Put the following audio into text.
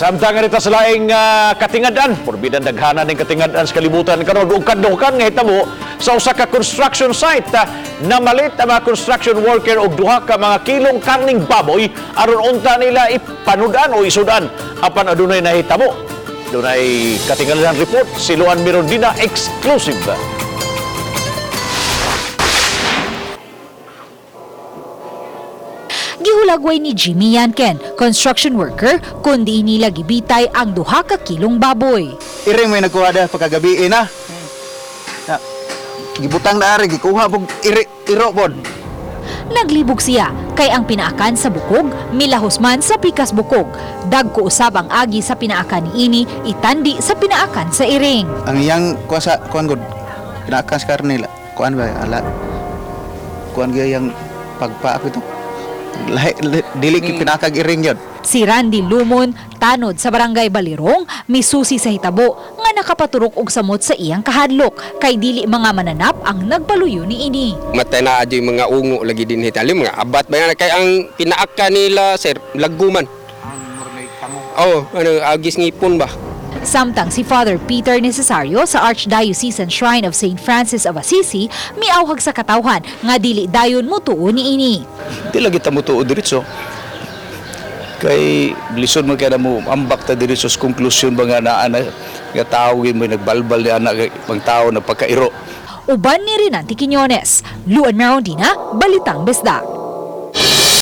Samtang nga sa laing katingad-an, porbidan daghanan ning katingad-an sa kalibutan karon ug kadungkan nga hitabo sa usa ka construction site, namalit ang mga construction worker og 2 ka mga kilong karning baboy aron unta nila ipanudan o isudan, apan adunay nahitabo. Dunay katingad-an report si Luan Mirondina, exclusive. Gihulagway ni Jimmy Yanken, construction worker, kundi nila gibitay ang 2 ka kilong baboy. Iring may nagkuha da pagkagabi na. Na. Gibutang na ari gikuha pog iri iro pod. Naglibog siya kay ang pinaakan sa bukog, milahos man sa pikas bukog. Dagko usab ang agi sa pinaakan niini itandi sa pinaakan sa iring. Ang iyang kuha sa kuan gud. Pinakas karne la. Kuan ba ala. Kuan gyud yang pagpa ito. Lahi dili ki pinakag iring yun. Si Randy Lumon, tanod sa barangay Balirong, misusi sa hitabo nga nakapaturok og samot sa iyang kahadlok kay dili mga mananap ang nagpaluyo niini. Matay na adyo yung mga ungo lagi din hitali mga abat ba yan kay ang pinaaka nila, sir, laguman. Oh, ano agis ngipon ba? Samtang si Father Peter Necesario sa Archdiocesan Shrine of St. Francis of Assisi miawhag sa katawhan nga dili dayon motuo niini. Di lagi ta mo tuo diretso. Kay lisod man kay na mo ambak ta diretso sa konklusyon ba nga naa na nga tao gyud mo nagbalbal ni anak pang tao na pagkairo. Uban ni Rinanti Quiñones, Luan Merondina, Balitang Bisdak.